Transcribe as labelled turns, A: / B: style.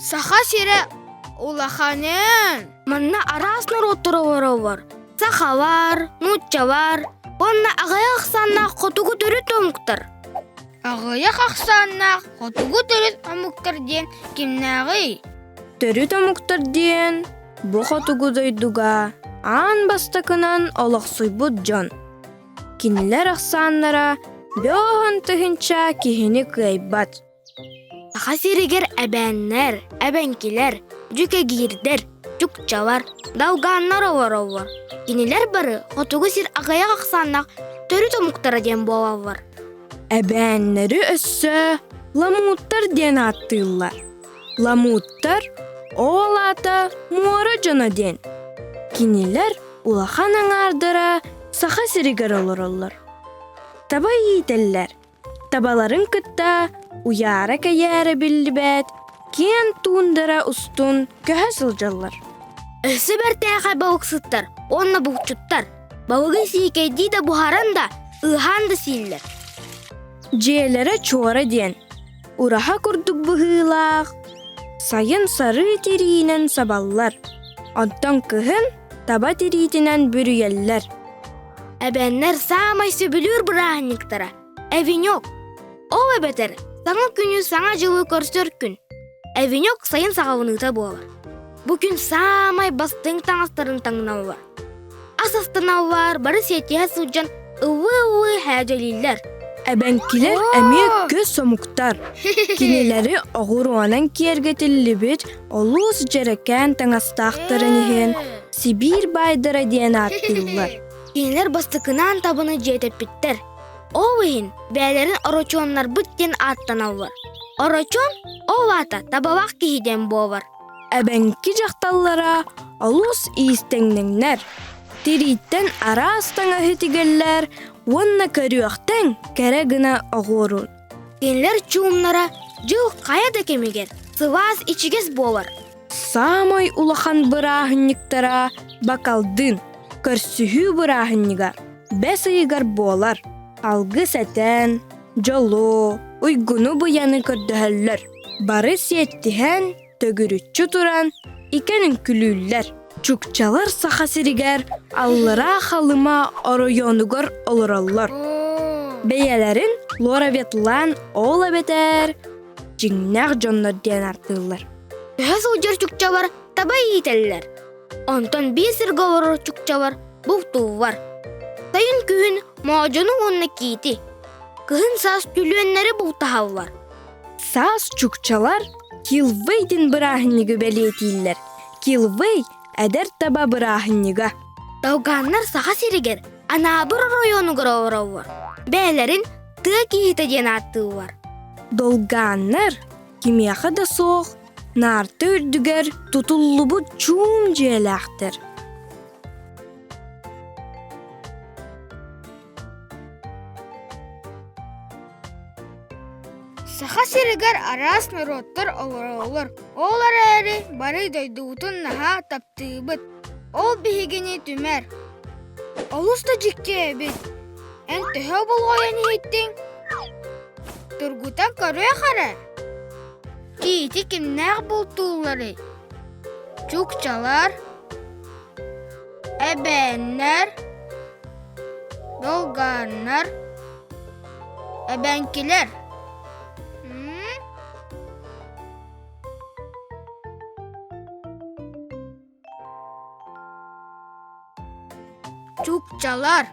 A: Саха сирэ улаханын! Манна араас норуоттар олороллор. Сахалар, нууччалар уонна аҕыйах ахсааннаах хотугу төрүт омуктар. Аҕыйах ахсааннаах хотугу төрүт омуктар диэн кимнээҕий?
B: Төрүт омуктар диэн бу хотугу дойдуга аан бастакынан олохсуйбут дьон. Кинилэр ахсааннара бөҕөн тыһыынча киһини кыайбат.
A: Саха сиригэр эбээннэр, эбэҥкилэр, дьүкэгиирдэр, чукчалар, долгааннар олороллор. Кинилэр бары хотугу сир аҕыйах ахсааннаах төрүт омуктара диэн буолаллар.
B: Эбээннэри өссө ламуттар диэн ааттыыллар. Ламуттар ол аата муора дьоно диэн. Кинилэр улахан аҥаардара Саха сиригэр олороллор. Таба иитэллэр, Табаларын кытта уйаара-кэйээрэ биллибэт киэн туундара устун көһө сылдьаллар.
A: Өссө бэртээхэй балыксыттар уонна булчуттар балыгы сиикэйдии да буһаран да, ыыһаан да сииллэр.
B: Дьиэлэрэ чуора диэн, ураһа курдук быһыылаах, сайын сарыы тириинэн сабаллар, оттон кыһын таба тириитинэн бүрүйэллэр.
A: Эбээннэр саамай сөбүлүүр бырааһынньыктара Эвинек. Ол эбэтэр саҥа күнү саҥа дьылы көрсөр күн. Эвинек сайын саҕаланыыта буолар. Бу күн саамай бастыҥ таҥастарын таҥналлар. Ас астаналлар, бары сиэтиһэ сылдьан ыллыы-ыллыы һээдьэлииллэр.
B: Эбэҥкилэр эмиэ көс омуктар. Кинилэри оҕуруонан киэргэтиллибит олус дьэрэкээн таҥастаахтарын иһин Сибиир баайдара диэн ааттыыллар.
A: Кинилэр бастакынаан табаны дьиэтэппиттэр. Ол иһин бэйэлэрин орочуоннарбыт диэн ааттаналлар. Орочуон ол аата табалаах киһи диэн буолар.
B: Эбэҥки дьахталлара олус иистэҥнэҥнэр, тирииттэн араас таҥаһы тигэллэр уонна көрүөхтэн кэрэ гына оҕуорун.
A: Кинилэр чуумнара дьыл хайа да кэмигэр сылаас ичигэс буолар.
B: Саамай улахан бырааһынньыктара Бакалдын, көрсүһүү бырааһынньыга бэс ыйыгар буолар. Алгыс этэн, дьолу, уйгуну-быйаны көрдөһөллөр. Бары сиэттиһэн, төгүрүччү туран, икэн үҥкүлүүллэр. Чукчалар Саха сиригэр Аллараа Халыма оройуонугар олороллор. Бэйэлэрин Лораветлан ол эбэтэр дьиҥнээх дьоннор диэн ааттыыллар.
A: Төһө сылдьар чукчалар таба иитэллэр. Онтон биир сиргэ олорор чукчалар бултууллар. Сайын күһүн моодьону уонна киити, кыһын саас түлүөннэри бултаһаллар.
B: Саас чукчалар Килвей диэн бырааһынньыгы бэлиэтииллэр. Килвей эдэр таба бырааһынньыга.
A: Долгааннар Саха сиригэр Анаабыр оройуонугар олороллор. Бэйэлэрин тыа киһитэ диэн ааттыыллар.
B: Долгааннар кимиэхэ да суох наарта үрдүгэр тутуллубут чуум дьиэлээхтэр.
A: Саха сиригэр араас норуоттар олороллор. Ол эрээри бары дойдубутун наһаа таптыыбыт. Ол биһигини түмэр. Олус да дьикти эбит. Эн төһө болҕойон иһиттиҥ? Тургутан көрүөх эрэ. Киити кимнээх бултуулларый? Чукчалар, эбээннэр, долгааннар, эбэҥкилэр. Чукчалар.